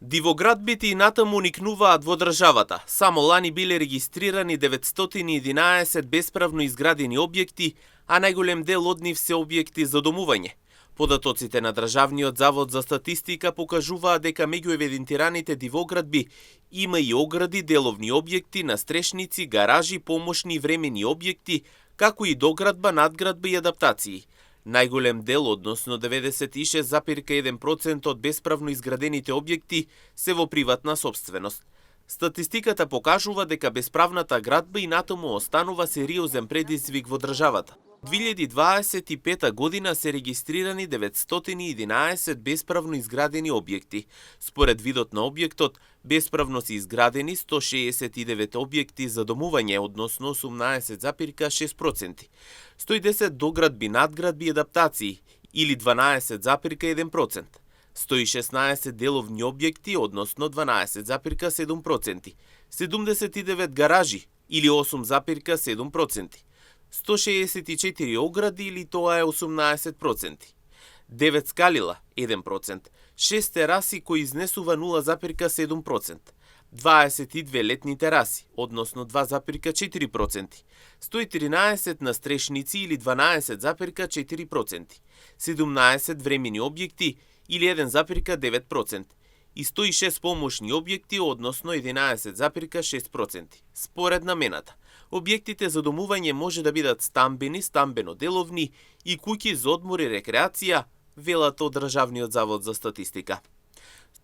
Дивоградбите и натаму никнуваат во државата. Само лани биле регистрирани 911 бесправно изградени објекти, а најголем дел од нив се објекти за домување. Податоците на Државниот завод за статистика покажуваат дека меѓу евидентираните дивоградби има и огради, деловни објекти, настрешници, гаражи, помошни и времени објекти, како и доградба, надградба и адаптации. Најголем дел, односно 96,1% од бесправно изградените објекти се во приватна сопственост. Статистиката покажува дека бесправната градба и натаму останува сериозен предизвик во државата. 2025 година се регистрирани 911 бесправно изградени објекти. Според видот на објектот, бесправно се изградени 169 објекти за домување, односно 18,6%, 110 доградби, надградби и адаптации, или 12,1%, 116 деловни објекти, односно 12,7%, 79 гаражи, или 8,7%, 164 огради, или тоа е 18%, 9 скалила, 1%, 6 тераси кои изнесува 0,7%, 22 летни тераси, односно 2,4%, 113 настрешници или 12,4%, 17 времени објекти или 1,9% и 106 помошни објекти, односно 11,6%. Според намената, објектите за домување може да бидат стамбени, стамбено-деловни и куќи за одмор и рекреација, велат од Државниот завод за статистика.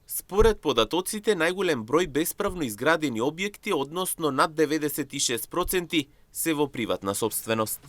Според податоците, најголем број бесправно изградени објекти, односно над 96%, се во приватна сопственост.